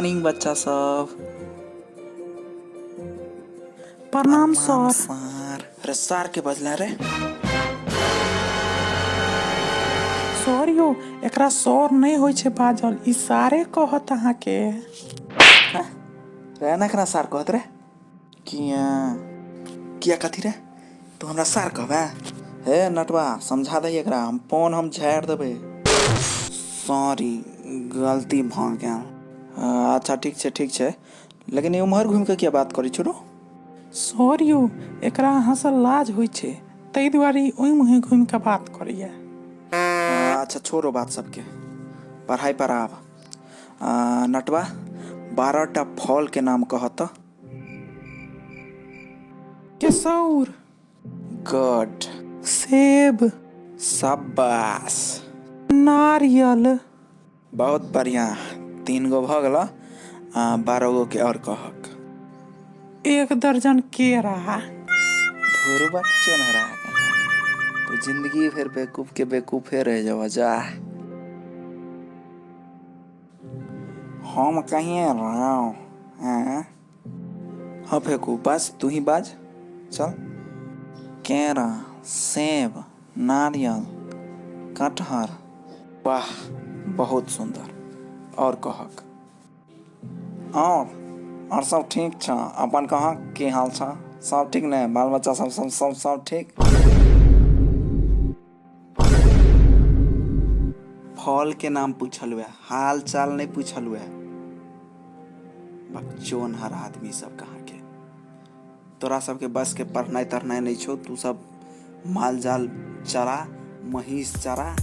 Morning बच्चा सब। प्रणाम सर। सर। अरे सार के बजला रे? सर यौ, एकरा सर नहि होइ छै बाजल, ई सारे कहत अहाँके। रे एना केना सार कहत रे? किया किया कथी रे, तू हमरा सार कहबे? हे नटवा, समझा दही एकरा, हम फोन हम झाड़ि देबै। सॉरी, गलती भऽ गेल। अच्छा ठीक छै, ठीक छै, लेकिन ई उम्हर घुमि कऽ किया बात करै छौ रो? सर यौ, एकरा अहाँसँ लाज होइ छै, ताहि दुआरे ई ओहि मुँहे घुमि कऽ बात करैया। अच्छा छोड़ो बात सबके, पढ़ाइ पर आब। नटवा, 12टा फल के नाम कह तऽ। केसौर। गुड। सेब। शाबाश। नारियल। बहुत बढ़िया, 3 गो भऽ गेल, 12 गो के और कहक। 1 दर्जन केरा। धुरबक चोनहरा कहाँ, तो जिंदगी भरि बेवकूफ के बेवकूफे रह जाबऽ जा। हम कहिए रहो हैं? हाँ फेकू, बस तू ही बाज। चल, केरा, सेब, नारियल, कटहर। वाह, बहुत सुंदर। और कहक। और सब ठीक छ? अपन कहक की हाल छ? सब ठीक ने? बाल बच्चा सब सब सब सब ठीक? फल के नाम पूछल हुए, हाल चाल नहीं पूछल हुए। बकचोन हर आदमी सब कहाँ के। तोरा सबके बस के पढ़नाइ तढ़नाइ नहीं छौ, तू सब माल जाल चरा, महींस चरा।